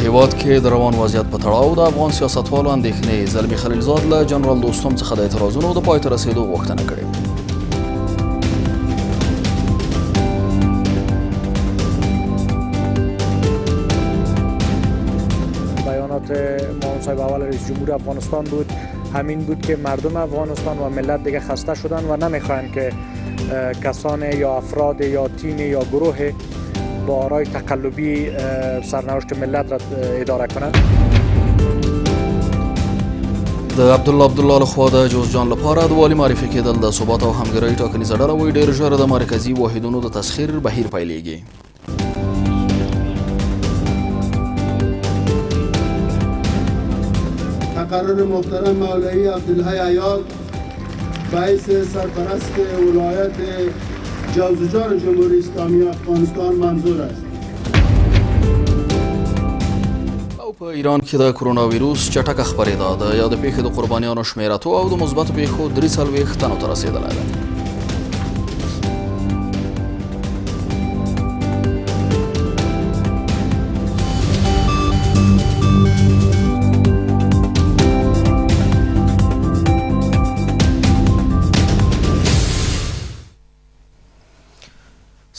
هیواد کې د روان وضعیت په تړاو د افغان سیاستوالو اندېښنې، زلمي خلیلزاد له جنرال دوستم څخه د اعتراضونو د پای ته رسېدو غوښتنه کړې. بیانات معاون صاحب اول رئیس جمهور افغانستان بود، همین بود که مردم افغانستان و ملت دیگه خسته شدن و نمیخواهند که کسان یا افراد یا تیم یا گروه با آرای تقلبی سرنوشت ملت را اداره کنند. د عبدالله عبدالله لخوا د جوزجان لپاره د والي معرفي کېدل، د ثبات او همګرۍ ټاکنیزه ډله وایي ډېر ژر د مرکزي واحدونو د تسخیر بهیر پیلېږي. تقرر محترم مولوی عبدالحی حیات رئیس سرپرست ولایت جوزجان جمهوری اسلامی افغانستان منظور است. او په ایران کې د کرونا ویروس چټکه خپرېدا، د یادې پېښې د قربانیانو شمېر 8 او د مثبتو پېښو 43 تنو ته رسېدلی دی.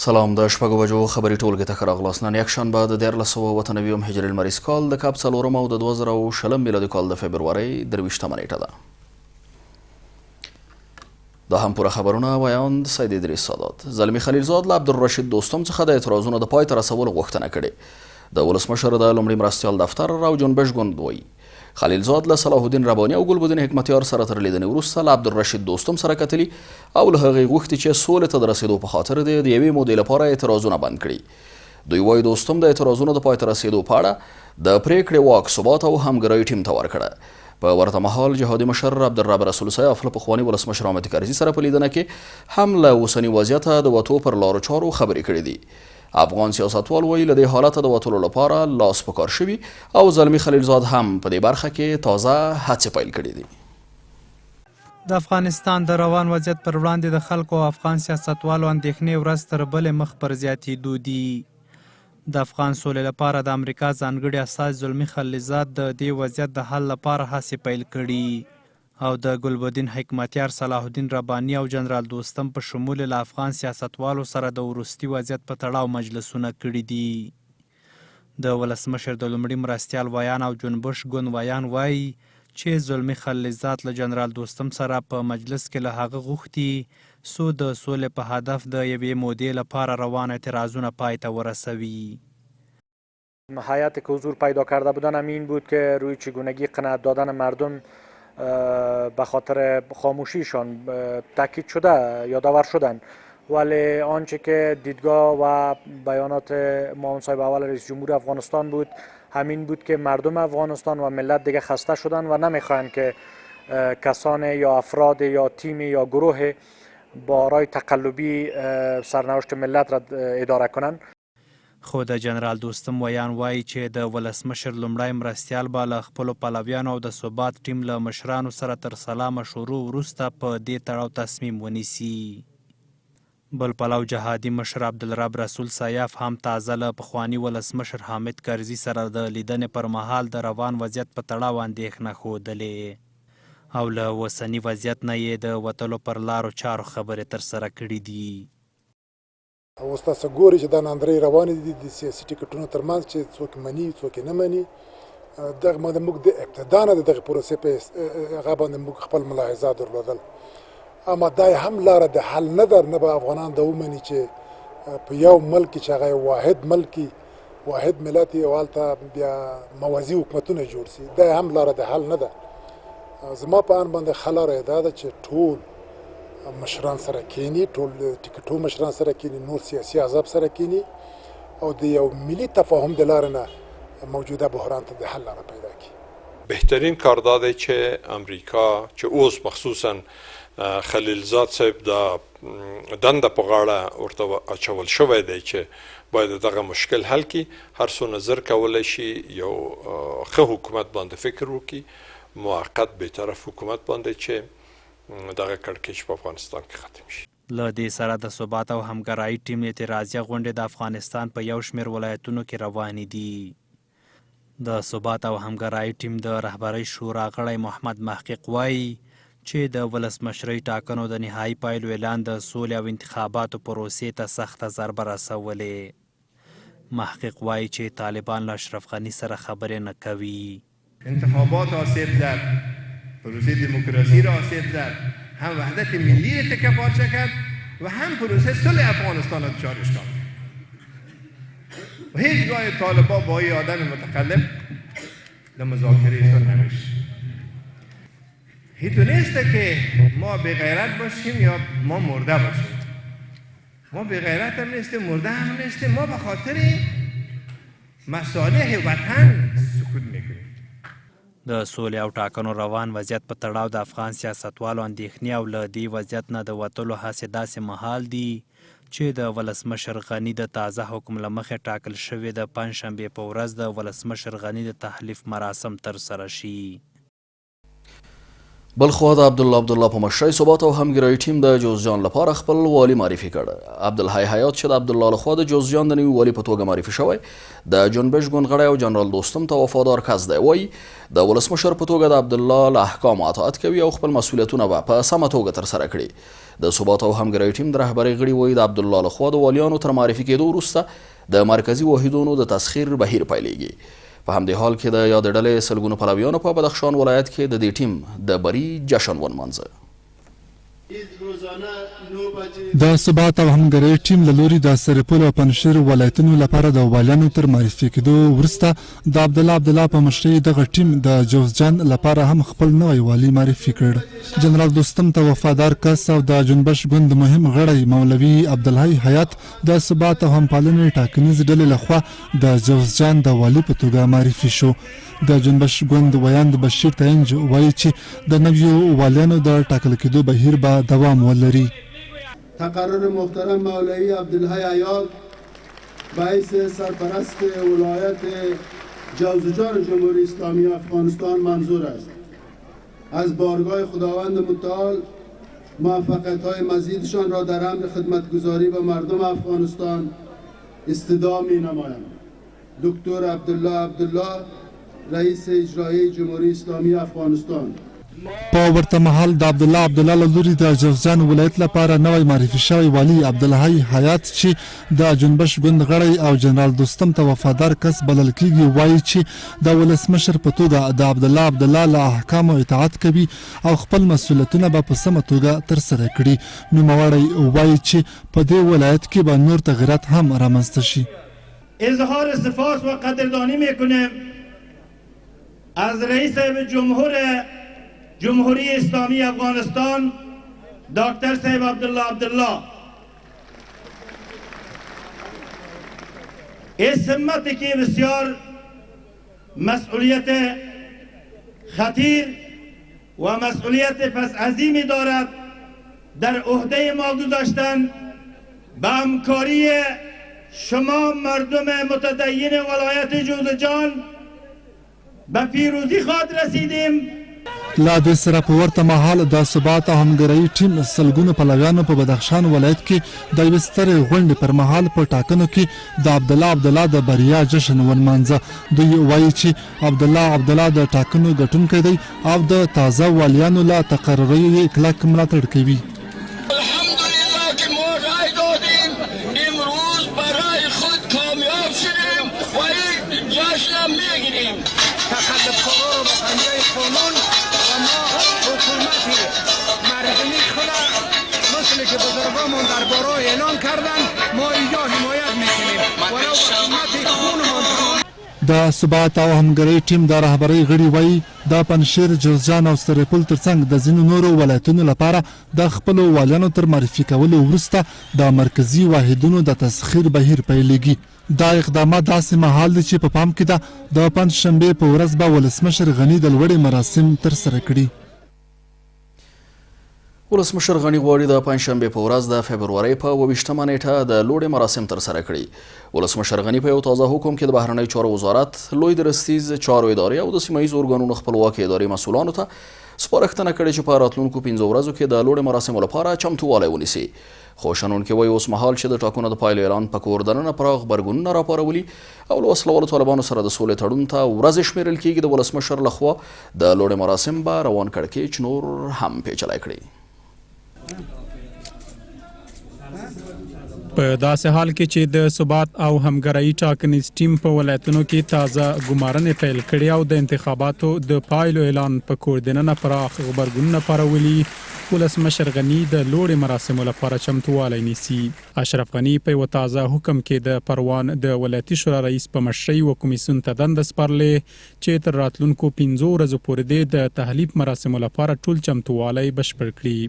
سلام، د 6 بجو خبري ټولګې ته ښه راغلاست. نن یکشنبه د 1390 هجري لمریز کال د کب 4 او د 2020 میلادي کال د فبرورۍ 23مه نیټه ده. دا هم پوره خبرونه، ویاند سید ادریس سادات. زلمی خلیلزاد له عبدالرشید دوستم څخه د اعتراضونو د پای ته رسولو غوښتنه کړې. د ولسمشر د لومړي مرستیال دفتر او جنبش ګوند وایي خلیلزاد له صلاح الدین رباني او ګلبدین حکمتیار سره تر لیدنې وروسته له عبدالرشید دوستم سره کتلي او له هغې غوښتي چې سولې ته د رسېدو په خاطر دې د یوې مودې لپاره اعتراضونه بند کړي. دوی وایي دوستم د اعتراضونو د پای ته رسېدو په اړه د پرېکړې واک ثبات او همګرۍ ټیم ته ورکړه. په ورته مهال جهادي مشر عبدالرب رسول سیاف له پخواني ولسمشر حامد کرزي سره په لیدنه کې هم له اوسني وضعیته د وتو پر لارو چارو خبرې کړې دي. افغان سیاستوال وایي له دې حالته د وتلو لپاره لاس په کار شوي او زلمي خلیلزاد هم په دې برخه کې تازه هڅې پیل کړې دي. د افغانستان د روان وضعیت پر وړاندې د خلکو او افغان سیاستوالو اندېښنې ورځ تر بلې مخ پر زیاتېدو دي. د افغان سولې لپاره د امریکا ځانګړي استازي زلمي خلیلزاد د دې وضعیت د حل لپاره هڅې پیل کړي او د ګلبدین حکمتیار، صلاح الدین رباني او جنرال دوستم په شمول له افغان سیاستوالو سره د وروستي وضعیت په تړاو مجلسونه کړي دي. د ولسمشر د لومړي مرستیال ویان او جنبش ګوند ویان وایي چې زلمي خلیلزاد له جنرال دوستم سره په مجلس کې له هغه غوښتي څو د سولې په هدف د یوې مودې لپاره روان اعتراضونه پای ته ورسوي. هیئت که حضور پیدا کرده بودن هم این بود که روی چگونگی قناعت دادن مردم به خاطر خاموشیشان تاکید شده یادآور شدن، ولی آنچه که دیدگاه و بیانات معاون صاحب اول رئیس جمهور افغانستان بود همین بود که مردم افغانستان و ملت دیگه خسته شدن و نمیخواهند که کسان یا افراد یا تیم یا گروه با آرای تقلبی سرنوشت ملت را اداره کنند. خو د جنرال دوستم ویان وایي چې د ولسمشر لومړی مرستیال به له خپلو پلویانو او د ثبات ټیم له مشرانو سره تر سلا مشورو وروسته په دې تړاو تصمیم ونیسي. بل پلو جهادي مشر عبدالرب رسول سیاف هم تازه له پخواني ولسمشر حامد کرزي سره د لیدنې پر مهال د روان وضعیت په تړاو اندېښنه ښودلې او له اوسني وضعیت نه یې د وتلو پر لارو چارو خبرې ترسره کړې دي. اوس تاسو ګورئ چې دا ناندرۍ روانې دي د سیاسي ټکټونو ترمنځ چې څوک مني څوک نه مني. دغه باندې موږ د ابتدا نه د دغې پروسې په هغه باندې موږ خپل ملاحظات درلودل، اما دا هم لاره د حل نه ده. نه به افغانان دا ومني چې په یو ملک کې چې هغه یو واحد ملک واحد ملت او هلته بیا موازي حکومتونه جوړ سي، دا هم لاره د حل نه ده. زما په اند باندې ښه لاره یې دا ده چې ټول مشران سره کینی، ټول ټکټو مشران سره کینی، نور سیاسي احزاب سره کینی او د یو ملي تفاهم د لارې نه موجوده بحران ته د حل لاره پیدا کړي. بهترین کار دا دی چې امریکا چې اوس مخصوصا خلیلزاد صاحب دا دنده په غاړه ورته اچول شوی دی چې باید دغه مشکل حل کړي، هر څونه زر کولی شي یو ښه حکومت باندې فکر وکړي، موقت بیطرف حکومت باندې چې دغه کړکېچ په افغانستان کې ختم شي. له دې سره د ثبات او همګرایي ټیم اعتراضیه غونډې د افغانستان په یو شمېر ولایتونو کې روانې دي. د ثبات او همګرایۍ ټیم د رهبرۍ شورا غړی محمد محقق وايي چې د ولسمشرۍ ټاکنو د نهايي پایلو اعلان د سولې او انتخاباتو پروسې ته سخته ضربه رسولې. محقق وايي چې طالبان له اشرف غني سره خبرې نه کوي. انتخابات آسیب زد، پروسه دموکراسی را آسیب زد، هم وحدت ملی را تکه پارچه کرد و هم پروسه صلح افغانستان را دچار اشکال کرد. و هیچگاه طالبا با ای آدم متقلب در مذاکره صلح نمیشه. هیچ نیست که ما بی غیرت باشیم یا ما مرده باشیم. ما بی غیرت هم نیستیم، مرده هم نیستیم. ما به خاطر مصالح وطن سکوت میکنیم. د سولې او ټاکنو روان وضعیت په تړاو د افغان سیاستوالو اندېښنې او له دې وضعیت نه د وتلو هڅې داسې مهال دي چې د ولسمشر غني د تازه حکم له مخې ټاکل شوې د پنجشنبې په ورځ د ولسمشر غني د تحلیف مراسم ترسره شي. بلخوا د عبدالله عبدالله په مشرۍ ثبات او همګرایي ټیم د جوزجان لپاره خپل والي معرفي کړ. عبدالحی حیات چې د عبدالله لخوا د جوزجان د نوي والي په توګه معرفي شوی، د جنبش ګوند غړی او جنرال دوستم ته وفادار کس دی، وایي د ولسمشر په توګه د عبدالله له احکامو اطاعت کوي او خپل مسولیتونه به په سمه توګه ترسره کړي. د ثبات او همګرایي ټیم د رهبرۍ غړي وایي د عبدالله لخوا د والیانو تر معرفي کېدو وروسته د مرکزي واحدونو د تسخیر بهیر پیلېږي. په همدې حال کې د یادې ډلې سلګونو پلویانو په بدخشان ولایت کې د دې ټیم د بري جشن ونمانځه. د ثبات او همګرۍ ټیم له لوري د سرپل او پنجشیر ولایتونو لپاره د والیانو تر معرفي کېدو وروسته د عبدالله عبدالله په مشرۍ دغه ټیم د جوزجان لپاره هم خپل نوی والي معرفي کړ. جنرال دوستم ته وفادار کس او د جنبش ګوند مهم غړی مولوي عبدالحی حیات د ثبات او همپالنې ټاکنیزې ډلې له خوا د جوزجان د والي په توګه معرفي شو. د جنبش ګوند ویاند بشیر تینج وايي چې د نویو والیانو د ټاکل کېدو بهیر به دوام ولري. تقرر محترم مولوی عبدالحی حیات به حیث سرپرست ولایت جوزجان جمهوری اسلامی افغانستان منظور است. از بارگاه خداوند متعال موفقیت های مزیدشان را در امر خدمتگزاری به مردم افغانستان استدعا می نمایم. دکتر عبدالله عبدالله رئیس اجرایی جمهوری اسلامی افغانستان. په ورته مهال د عبدالله عبدالله له لوري د جوزجان ولایت لپاره نوی معرفي شوی والي عبدالحی حیات چې د جنبش ګوند غړی او جنرال دوستم ته وفادار کس بلل کېږي وايي چې د ولسمشر په توګه د عبدالله عبدالله له احکامو اطاعت کوي او خپل مسؤلیتونه به په سمه توګه ترسره کړي. نوموړی وايي چې په دې ولایت کې به نور تغیرات هم رامنځته شي. اظهار سپاس و قدردانی میکنیم از رئیس جمهور جمهوری اسلامی افغانستان دکتر صاحب عبدالله عبدالله این سمتی که بسیار مسئولیت خطیر و مسئولیت پس عظیمی دارد در عهده ما گذاشتن به همکاری شما مردم متدین ولایت جوزجان به پیروزی خواهد رسیدیم. له دې سره په ورته مهال د ثبات او همګرایي ټیم سلګونو پلویانو په بدخشان ولایت کې د یوې سترې غونډې پر مهال په ټاکنو کې د عبدالله عبدالله د بریا جشن ونمانځه. دوی وايي چې عبدالله عبدالله د ټاکنو ګټونکی دی او د تازه والیانو له تقرریو یې کلک ملاتړ کوي. الحمدلله که ما رای دادیم امروز به رای خود کامیاب شدیم و این جشن میگیریم. تقلبکارا را به پنجه قانون و ما حکومت مردمی خود مثل که بزرگامان در بارا اعلان کردن ما اینجا حمایت میکنیم ولو به قیمت خونمان تمام. د ثبات او همګرۍ ټیم د رهبرۍ غړي وايي، د پنجشېر، جوزجان او سرپل ترڅنګ د ځینو نورو ولایتونو لپاره د خپلو والیانو تر معرفي کولو وروسته د مرکزي واحدونو د تسخیر بهیر پیلېږي. دا اقدامات داسې مهال دي چې په پام کې ده د پنجشنبې په ورځ به ولسمشر غني د لوړې مراسم ترسره کړي. ولسمشر غني غواړي د پنجشنبې په ورځ د فبرورۍ په 27مه نېټه د لوړې مراسم ترسره کړي. ولسمشر غني په یو تازه حکم کې د بهرنیو چارو وزارت، لوی درستیز، چارو ادارې او د سیمه ییزو ارګانونو خپلواکې ادارې مسولانو ته سپارښتنه کړې چې په راتلونکو 5 ورځو کې د لوړې مراسمو لپاره چمتووالی ونیسي. خو شنونکي وایي اوس مهال چې د ټاکنو د پایلو اعلان په کور دننه پراخ غبرګونونه راپارولي او له وسلوالو طالبانو سره د سولې تړون ته ورځې شمېرل کېږي، د ولسمشر له خوا د لوړې مراسم به روان کړکېچ نور هم پیچلی کړي. په داسې حال کې چې د ثبات او همګرایي ټاکنیز ټیم په ولایتونو کې تازه ګمارنې پیل کړې او د انتخاباتو د پایلو اعلان په کور دننه پراخ غبرګونونه پارولي، ولسمشر غني د لوړې مراسمو لپاره چمتووالی نیسي. اشرف غني په یوه تازه حکم کې د پروان د ولایتي شورا رئیس په مشرۍ یوه کمیسیون ته دنده سپارلې چې تر راتلونکو 5 ورځو پورې دې د تحلیف مراسمو لپاره ټول چمتووالی بشپړ کړي.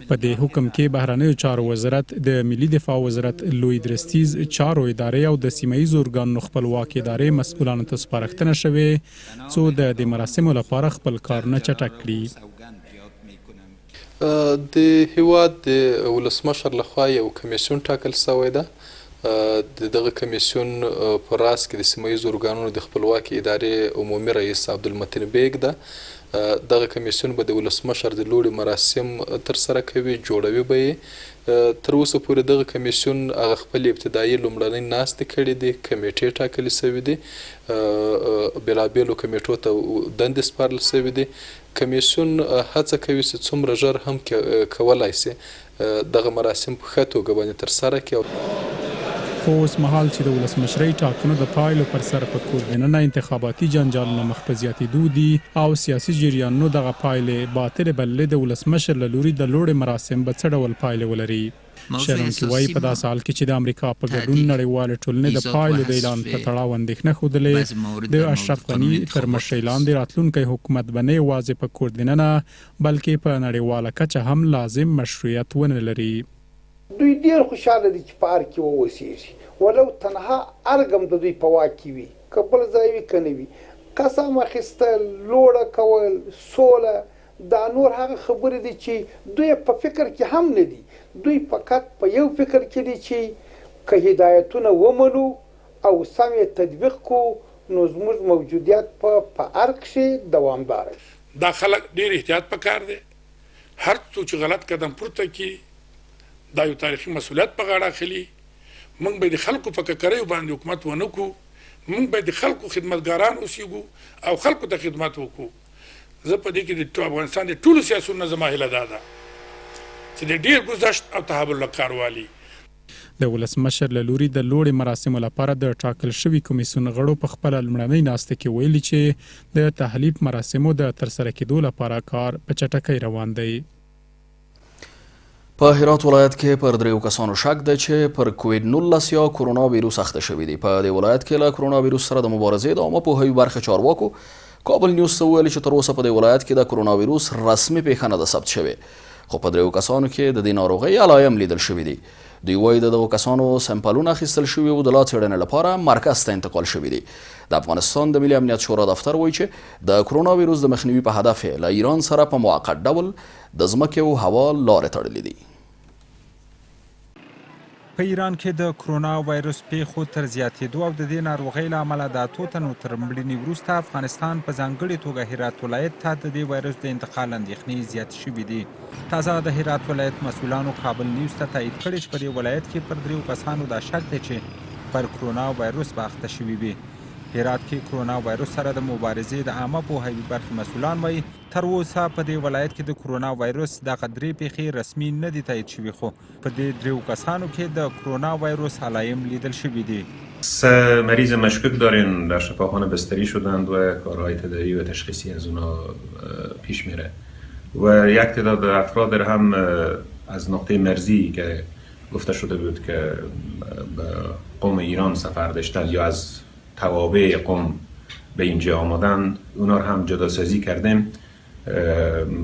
په دې حکم کې بهرنیو چارو وزارت، د ملي دفاع وزارت، لوی درستیز، چارو ادارې او د سیمه ییزو ارګانونو خپلواکې ادارې مسؤلانو ته سپارښتنه شوې څو د دې مراسمو لپاره خپل کارونه چټک کړي. د هیواد د ولسمشر لخوا یو کمیسیون ټاکل شوی ده. د دغه کمیسیون په راس کې د سیمه ییزو ارګانونو د خپلواکې ادارې عمومي رئیس عبدالمتین بیګ ده. دغه کمیسیون به د ولسمشر د لوړې مراسم ترسره کوي، جوړوي به یې. تر اوسه پورې دغه کمیسیون هغه خپلې ابتدایي لومړنۍ ناستې کړې دي، کمیټې ټاکلې شوې دي، بېلابېلو کمیټو ته دندې سپارل شوې دي. کمیسیون هڅه کوي چې څومره ژر هم کولای شي دغه مراسم په ښه توګه باندې ترسره کړي. خو اوس مهال چې د ولسمشرۍ ټاکنو د پایلو پر سر په کور دننه انتخاباتي جنجالونه مخ په زیاتېدو دي او سیاسي جریانونو دغه پایلې باطلې بللې، د ولسمشر له لوري د لوړې مراسم به څه ډول پایلې ولري؟ شنونکي وايي، په داسې حال کې چې د امریکا په ګډون نړیوالې ټولنې د پایلو د اعلان په تړاو اندېښنه ښودلې، د اشرف غني تر مشرۍ لاندې راتلونکی حکومت به نه یوازې په کور دننه بلکې په نړیواله کچه هم لازم مشروعیت ونه لري. دوی ډېر خوشحاله دي چې په ارګ کې واوسېږي، ولو تنها ارګ هم د دوی په واک کې وي، که بل ځای وي که نه وي. قسم اخیستل، لوړه کول، سوله، دا نور هغه خبرې دي چې دوی یې په فکر کې هم نه دي. دوی فقط په یو فکر کې دي چې که هدایتونه ومنو او سم یې تطبیق کړو نو زموږ موجودیت به په ارګ کښې دوامداره شي. دا خلک ډیر احتیاط پکار دی، هر څوک چې غلط قدم پورته کړي دا یو تاریخي مسولیت په غاړه اخلي. موږ به د خلکو په ککریو باندې حکومت ونه کړو، موږ به د خلکو خدمتګاران اوسیږو او خلکو ته خدمت وکړو. زه په دې کې د افغانستان د ټولو سیاسیونو نه زما هیله دا ده چې د ډیر ګذشت او تحول له کار والي. د ولسمشر له لوري د لوړې مراسمو لپاره د ټاکل شوي کمیسیون غړو په خپله لومړنۍ ناسته کې ویلي چې د تحلیف مراسمو د ترسره کېدو لپاره کار په چټکۍ روان دی. په هرات ولایت کې پر 3 کسانو شک دی چې پر کووید 19 یا کرونا ویروس اخته شوي دي. په دې ولایت کې له کرونا ویروس سره د مبارزې د عامه پوهاوي برخې چارواکو کابل نیوز ته وویل چې تر اوسه په دې ولایت کې د کرونا ویروس رسمي پېښه نه ده ثبت شوې، خو په 3 کسانو کې د دې ناروغۍ علایم لیدل شوي دي. دوی وایي د دغو کسانو سمپلونه اخیستل شوي او د لا څېړنې لپاره مرکز ته انتقال شوي دي. د افغانستان د ملي امنیت شورا دفتر وایي چې د کرونا ویروس د مخنیوي په هدف یې له ایران سره په موقت ډول د ځمکې او هوا لارې تړلې دي. په ایران کې د کرونا وایروس پیښو تر زیاتېدو او د دې ناروغۍ له امله د 8 تنو تر مړینې وروسته افغانستان په ځانګړې توګه هرات ولایت ته د دې وایروس د انتقال اندېښنې زیاتې شوې دي. تازه د هرات ولایت مسؤلانو کابل نیوز ته تایید کړې چې په دې ولایت کې پر 3 کسانو دا شک دی چې پر کرونا وایروس به اخته شوي وي. هرات کې کرونا وایروس سره د مبارزې د عامه پوهاوي برخې مسؤلان وایي تر اوسه په دې ولایت کې د کرونا وایروس دغه 3 پیښې رسمي نه دي تایید شوي، خو په دې 3 کسانو کې د کرونا وایروس علایم لیدل شوي دي. 3 مریض مشکوک داریم در شفاخانه بستری شدند و کارهای تداوی و تشخیصی از اونا پیش میره و یک تعداد افراد هم از نقطه مرزی که گفته شده بود که به قم ایران سفر داشتند یا از توابع قم به اینجا آمدن، اونا رو هم جداسازی کردیم.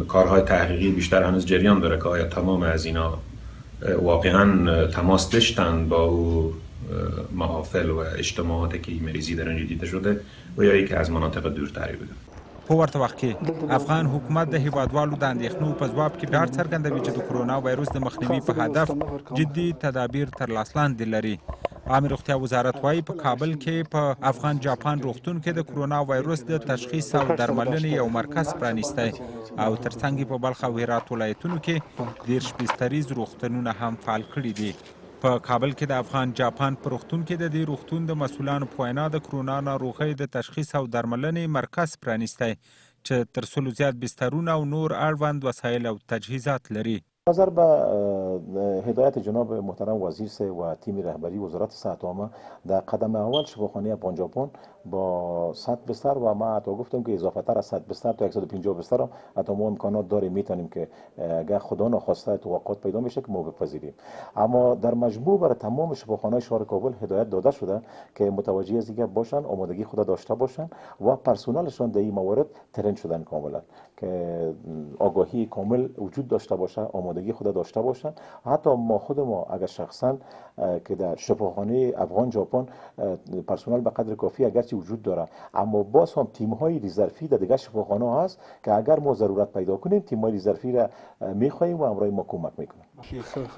کارهای تحقیقی بیشتر هنوز جریان داره که آیا تمام از اینا واقعا تماس داشتن با او محافل و اجتماعات که این مریضی در آنجا دیده شده و یا یکی از مناطق دورتری بوده. په ورته وخت کې افغان حکومت د هیوادوالو د اندېښنو په ځواب کې ډاډ څرګندوي چې د کرونا وایروس د مخنیوي په هدف جدي تدابیر تر لاس لاندې لري. عامې روغتیا وزارت وایي په کابل کې په افغان جاپان روغتون کې د کرونا وایروس د تشخیص او درملنې یو مرکز پرانیستی او ترڅنګ یې په بلخ او هرات ولایتونو کې 30 بستریز روغتونونه هم فعال کړي دي. په کابل کې د افغان جاپان په روغتون کې د دې روغتون د مسولانو په وینا د کرونا ناروغۍ د تشخیص او درملنې مرکز پرانیستی چې تر سلو زیات بسترونه او نور اړوند وسایل او تجهیزات لري. نظر به هدایت جناب محترم وزیر صاحب و تیم رهبری وزارت صحت عامه در قدم اول شفاخانه افغان جاپان با 100 بستر و ما حتی گفتم که اضافه تر از 100 بستر تا 150 بستر هم حتی ما امکانات داریم، میتونیم که اگر خدا نخواسته توقعات پیدا میشه که ما بپذیریم. اما در مجموع برای تمام شفاخانه شهر کابل هدایت داده شده که متوجه از دیگه باشن، آمادگی خود داشته باشن و پرسنلشان در این موارد ترین شدن کاملا که آگاهی کامل وجود داشته باشه، آمادگی خود داشته باشن. حتی ما خود ما اگر شخصا که در شفاخانه افغان ژاپن پرسنل به قدر کافی اگرچه وجود داره، اما باز هم تیم های رزرفی در دیگر شفاخانه هست که اگر ما ضرورت پیدا کنیم تیم های رزرفی را میخواهیم و همراه ما کمک میکنن.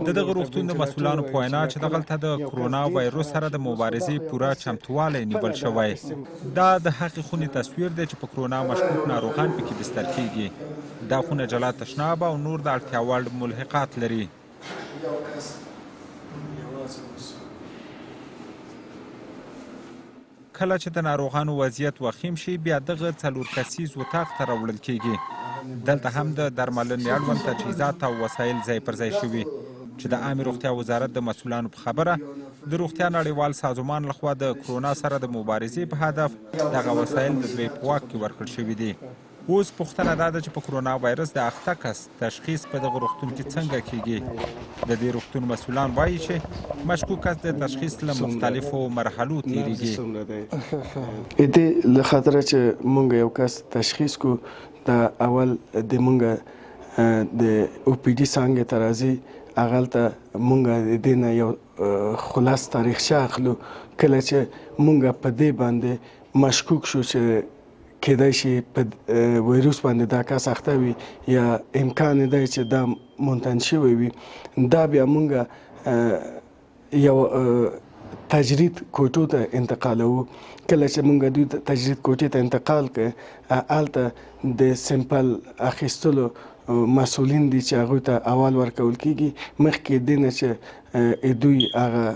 د دغه روغتون د مسولانو په وینا چې دغلته د کرونا وایروس سره د مبارزې پوره چمتووالی نیول شوی. دا د هغې خونې تصویر دی چې په کرونا مشکوک ناروغان پکې بستر کیږي. دا خونه جلا تشناب او نور د اړتیا وړ ملحقات لري. کله چې د ناروغانو وضعیت وخیم شي بیا دغه 4 کسیز اتاق ته راوړل کیږي. دلته هم د درملنې اړوند تجهیزات او وسایل ځای پر ځای شوي چې د عامې روغتیا وزارت د مسولانو په خبره د روغتیا نړیوال سازمان لخوا د کرونا سره د مبارزې په هدف دغه وسایل د دوی په واک کې ورکړل شوي دي. اوس پوښتنه دا ده چې په کرونا وایرس د اخته کس تشخیص په دغه روغتون کې څنګه کیږي؟ د دې روغتون مسولان وایي چې مشکوک کس د تشخیص له مختلفو مرحلو تیریږي. دې له خاطره چې مونږ یو کس تشخیص کو، دا اول د مونږ د او پی ډي څانګې ته راځي، هغلته مونږ د دې نه یو خلاص تاریخچه اخلو. کله چې مونږ په دې باندې مشکوک شو چې کېدای شي په ویروس باندې دا کس اخته وي یا امکان یې دی چې دا منتن شوی وي، دا بیا مونږ یو تجرید کوټو ته انتقالوو. کله چې مونږ دوی تجرید کوټې ته انتقال کړ، هلته د سمپل اخیستلو مسؤلین دي چې هغوی ته اول ورکول کېږي. مخکې دې نه چې دوی هغه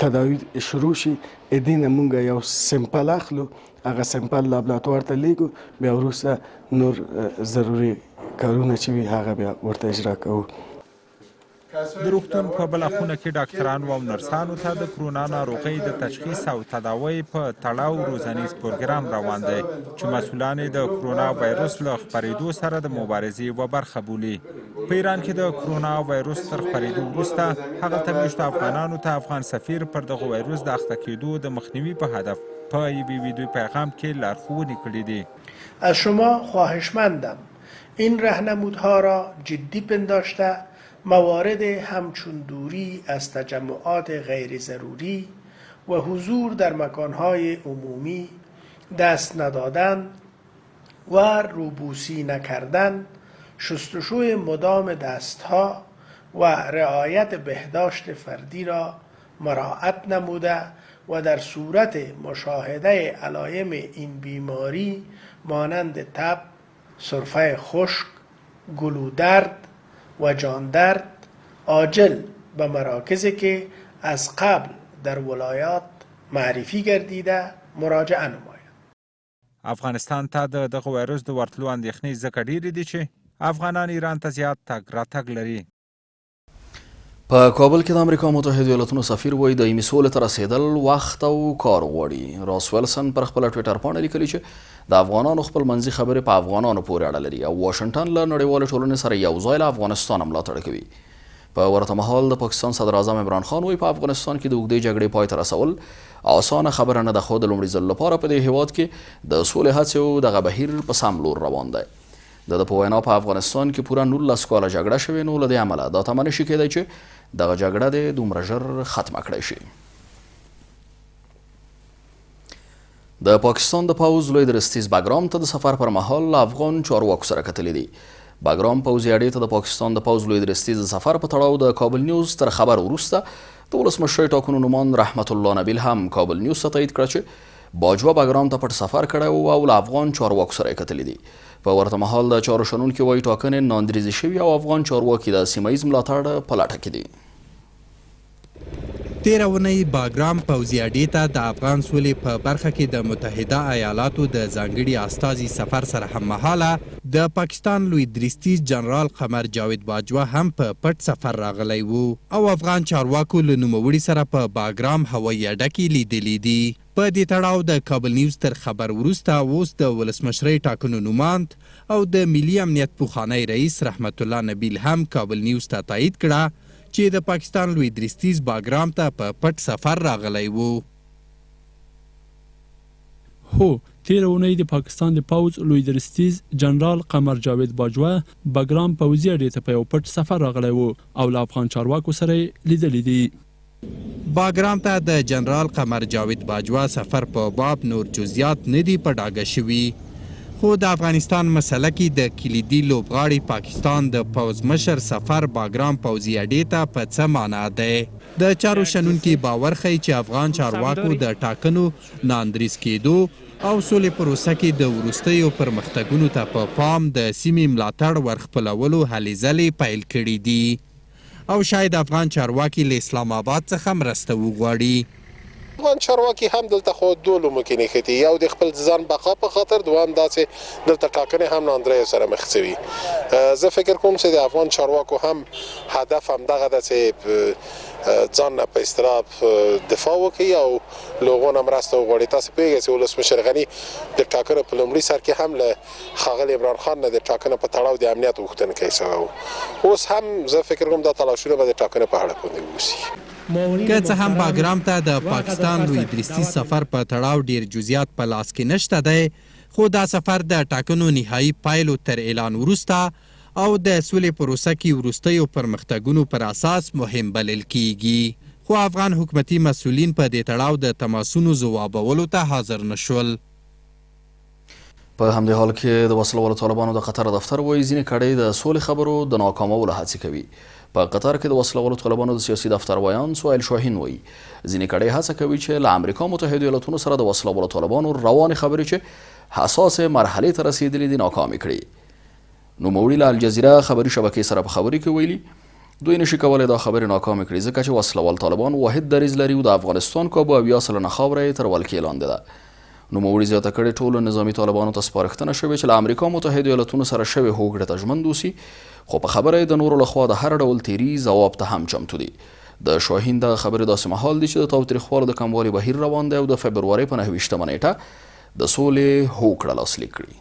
تداوي شروع شي، دې نه مونږ یو سمپل اخلو، هغه سمپل لابراتوار ته لیږو، بیا وروسته نور ضروري کارونه چې وي هغه بیا ورته اجرا کوو. د روغتون په بله خونه کې ډاکترانو او نرسانو ته د کرونا ناروغۍ د تشخیص او تداوۍ په تړاو روزنیز پروګرام روان دی چې مسولان یې د کرونا وایروس له خپرېدو سره د مبارزې یوه برخه بولي. په ایران کې د کرونا وایروس تر خپرېدو وروسته هغلته مېشتو افغانانو ته افغان سفیر پر دغه وایروس د اخته کېدو د مخنیوي په هدف په یوې ویډیو پیغام کې لارښوونې کړې دي. از شما خواهشمندم این رهنمودها را جدی پنداشته موارد همچون دوری از تجمعات غیر ضروری و حضور در مکانهای عمومی، دست ندادن و روبوسی نکردن، شستشوی مدام دستها و رعایت بهداشت فردی را مراعات نموده و در صورت مشاهده علایم این بیماری مانند تب، سرفه خشک، گلودرد و جاندرد عاجل به مراکزی که از قبل در ولایات معرفی گردیده مراجعه نماید. افغانستان ته د دغه وایروس د ورتلو اندېښنې ځکه ډېرې دي چې افغانان ایران ته زیات تګ راتګ لري. په کابل کې د امریکا متحدو ایالتونو سفیر وایي دایمي سولې ته رسېدل وخت او کار غواړي. راس ویلسن پر خپله ټویټر پاڼه لیکلي چې د افغانانو خپلمنځي خبرې په افغانانو پورې اړه لري او واشنګټن له نړیوالې ټولنې سره یو ځای له افغانستانه ملاتړ کوي. په ورته مهال د پاکستان صدراعظم عمران خان وایي په افغانستان کې د اوږدې جګړې پای ته رسول اسانه خبره نه ده، خو د لومړي ځل لپاره په دې هیواد کې د سولې هڅې او دغه بهیر په سم لور روان دی. د ده په وینا په افغانستان کې پوره 19 کاله جګړه شوې، نو له دې امله دا تمه نشي کېدای چې دغه جګړه دې دومره ژر ختمه کړای شي. د پاکستان د پوځ لوی درستیز بګرام ته د سفر پر مهال له افغان چارواکو سره کتلي دي. بګرام پوځي اډې ته د پاکستان د پوځ لوی درستیز د سفر په تړاو د کابل نیوز تر خبر وروسته د ولسمشرۍ ټاکنو نوماند رحمت الله نبیل هم کابل نیوز ته تایید کړه چې باجوه بګرام ته پټ سفر کړی و او له افغان چارواکو سره یې کتلي دي. په ورته مهال د چارو شنونکي وايي ټاکنې ناندریزې شوي او افغان چارواکي د سیمه ییز ملاتړ په لټه کې دي. تېره اونۍ باګرام پوځي اډې ته د افغان سولې په برخه کې د متحده ایالاتو د ځانګړي استازي سفر سره هممهاله د پاکستان لوی درستیز جنرال قمر جاوید باجوه هم په پټ سفر راغلی و او افغان چارواکو له نوموړي سره په باګرام هوایي اډه کې لیدلي دي. په دې تړاو د کابل نیوز تر خبر وروسته اوس د ولسمشرۍ ټاکنو نوماند او د ملي امنیت پخوانی رئیس رحمت الله نبیل هم کابل نیوز ته تایید کړه چې د پاکستان لوی درستیز باګرام ته په پټ سفر راغلی و. هو، تېره اونۍ د پاکستان د پوځ لوی درستیز جنرال قمر جاوید باجوه بګرام پوځي اډې ته په یو پټ سفر راغلی و او له افغان چارواکو سره یې لیدلي دي. باګرام ته د جنرال قمر جاوید باجوه سفر په باب نور جزیات نه دي په ډاګه شوي، خو د افغانستان مسله کې د کلیدي لوبغاړي پاکستان د پوځ مشر سفر باګرام پوځي اډې ته په څه مانا دی؟ د چارو شنونکي باور ښيي چې افغان چارواکو د ټاکنو ناندریز کېدو او سولې پروسه کې د وروستیو پرمختګونو ته په پام د سیمې ملاتړ ورخپلولو هلې ځلې پیل کړې دي. او شاید افغان چارواکي له اسلام اباد څخه مرسته وغواړي. افغان چارواکي هم دلته خو دوو لومو کې نښتي، یو د خپل ځان بقا په خاطر، دوهم دا چې دلته ټاکنې هم ناندریو سره مخ شوي. زه فکر کوم چې د افغان چارواکو هم هدف همدغه ده چې ځان نه په اصطلاح دفاع وکړي او له هغو نه مرسته وغواړي. تاسو پوهېږئ چې ولسمشر غني د ټاکنو په لومړي سر کې هم له ښاغلي عمران خان نه د ټاکنو په تړاو د امنیت غوښتونکی شوی و. اوس هم زه فکر کوم دا تلاشونه به د ټاکنو په اړه باندې ووسي. که څه هم باګرام ته د پاکستان لوی درستیز سفر په تړاو ډېر جزیات په لاس کې نشته دی، خو دا سفر د ټاکنو نهايي پایلو تر اعلان وروسته او د سولې پروسه کې وروستیو پرمختګونو پر اساس مهم بلل کېږي. خو افغان حکومتي مسؤلین په دې تړاو د تماسونو ځوابولو ته حاضر نه شول. په همدې حال کې د وسله والو طالبانو د قطر دفتر وایي ځینې کړۍ د سولې خبرو د ناکامولو هڅې کوي. په قطر کې د وسله والو طالبانو د سیاسي دفتر ویاند سهیل شاهین وایي ځینې کړۍ هڅه کوي چې له امریکا متحدو ایالتونو سره د وسله والو طالبانو روانې خبرې چې حساسې مرحلې ته رسېدلې دي ناکامې کړي. نوموړي له الجزیره خبري شبکې سره په خبرو کې ویلي، دوی نشي کولی دا خبرې ناکامې کړي ځکه چې وسله وال طالبان واحد دریځ لري او د افغانستان کابو 70% خاوره یې تر ولکې لاندې ده. نوموړي زیاته کړې، ټولو نظامي طالبانو ته سپارښتنه شوې چې له امریکا متحدو ایالتونو سره شوې هوکړې ته ژمن اوسي، خو په خبره یې د نورو له خوا د هر ډول تیري ځواب ته هم چمتو دي. د شاهین دغه خبرې داسې مهال دي چې د تاوتریخوالو د کموالي بهیر روان دی او د فبرورۍ په 29مه نېټه د سولې هوکړه لاسلیک کړي.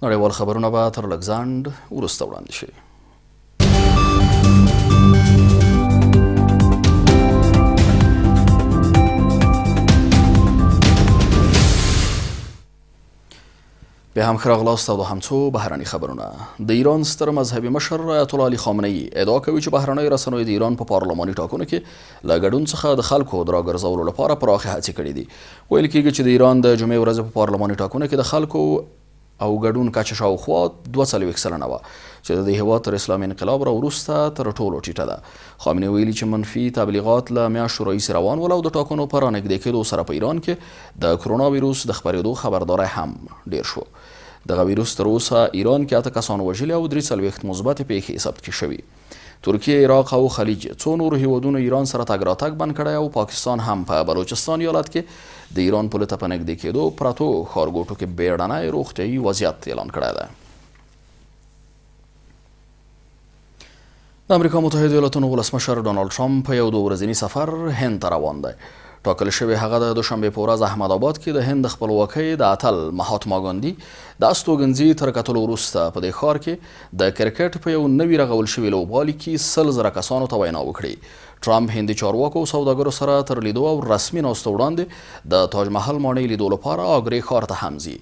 نړیوال خبرونه به تر لږ ځنډ وروسته وړاندې شي. بیا هم ښه راغلاست او د هم څو بهرني خبرونه. د ایران ستر مذهبي مشر ایت الله علي خامنه ای ادعا کوي چې بهرنیو رسنیو د ایران په پارلماني ټاکنو کې له ګډون څخه د خلکو د راګرځولو لپاره پراخې هڅې کړې دي. ویل کېږي چې د ایران د جمعې ورځې په پارلماني ټاکنو کې د خلکو او ګډون کچه شاوخوا 42% وه چې د دې هېواد تر اسلامي انقلاب را وروسته تر ټولو ټیټه ده. خامنهيي ویلي چې منفي تبلیغات له میاشتو راهیسې روان ول او د ټاکنو په رانږدې کېدو سره په ایران کې د کرونا ویروس د خپرېدو خبرداری هم ډېر شو. دغه ویروس تر اوسه ایران کې اته کسان وژلي او 43 مثبتې پېښې ثبت شوي. ترکیې، عراق او خلیج څو نورو هیوادونو ایران سره تګ راتګ بند کړی او پاکستان هم په بلوچستان ایالت کې د ایران پولې ته په نږدې کېدو پرتو ښارګوټو کې بیړنی روغتیايي وضعیت اعلان کړی دی. د امریکا متحدو ایالتونو ولسمشر ډونالډ ټرمپ په یو دوه ورځني سفر هند ته روان دی. ټاکل شوې هغه د دوشنبې په ورځ احمد آباد کې د هند د خپلواکۍ د اتل مهاتما ګاندي د استوګنځي تر کتلو وروسته په دې ښار کې د کرکټ په یو نوي رغول شوي لوبغالي کې 100,000 کسانو ته وینا وکړي. ټرمپ هندي چارواکو او سوداګرو سره تر لیدو او رسمي ناستو وړاندې د تاج محل ماڼۍ لیدو لپاره آګرې ښار ته هم ځي.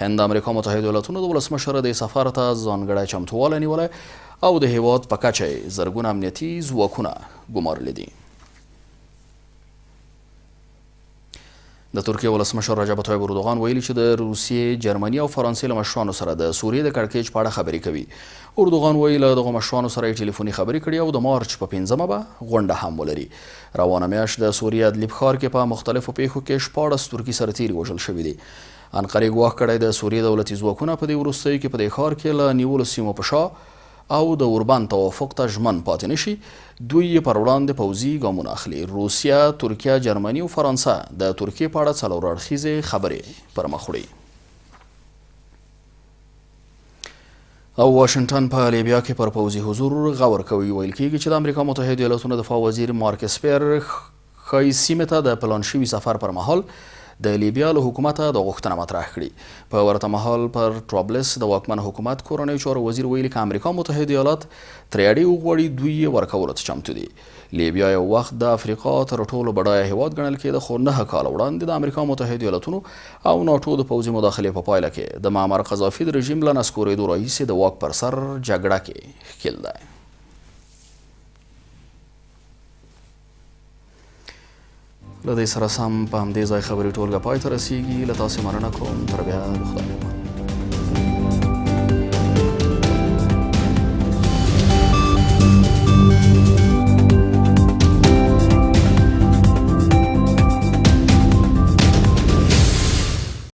هند د امریکا متحدو ایالتونو د ولسمشر دې سفر ته ځانګړی چمتووالی نیولی او د هیواد په کچه یې زرګونه امنیتي ځواکونه ګمارلي دي. د ترکیې ولسمشر رجب طیب اردوغان ویلي چې د روسیې، جرمني او فرانسې له مشرانو سره د سوریې د کړکېچ په اړه خبرې کوي. اردوغان وایي له دغو مشرانو سره یې ټیلیفوني خبرې کړي او د مارچ په پنځمه به غونډه هم ولري. روانه میاشت د سوریې ادلیب ښار کې په مختلفو پېښو کې 16 ترکي سرتېري وژل شوي دي. انقرې ګواښ کړی د سوریې دولتي ځواکونه په دې وروستیو کې په دې ښار کې له نیولو سیمو په شا او د اوربند توافق ته ژمن پاتې نه شي، دوی یې پر وړاندې پوځي ګامونه اخلي. روسیه، ترکیه، جرمني او فرانسه د ترکیې په اړه څلور اړخیزې خبرې پر مخ وړي. او واشنګټن په لیبیا کې پر پوځي حضور غور کوي. ویل کیږي چې د امریکا متحد ایالتونو دفاع وزیر مارک اسپیر ښايي سیمې ته د پلان شوي سفر پر مهال د لیبیا له حکومته دا غوښتنه مطرح کړي. په ورته مهال پر ټرابلس د واکمن حکومت کورنیو چارو وزیر ویلي که امریکا متحد ایالات ترې اډې وغواړي دوی یې ورکولو ته چمتو دي. لیبیا یو وخت د افریقا تر ټولو بډایه هیواد ګڼل کېده خو نهه کاله وړاندې د امریکا متحد ایالتونو او ناټو د پوځي مداخلې په پایله کې د معمر قذافي د رژیم له نسکورېدو راهیسې د واک پر سر جګړه کې ښکېل دی. له دې سره سم په همدې ځای خبري ټولګه پای ته رسیږي. له تاسې مننه کوم. تر بیا د خدای په امان.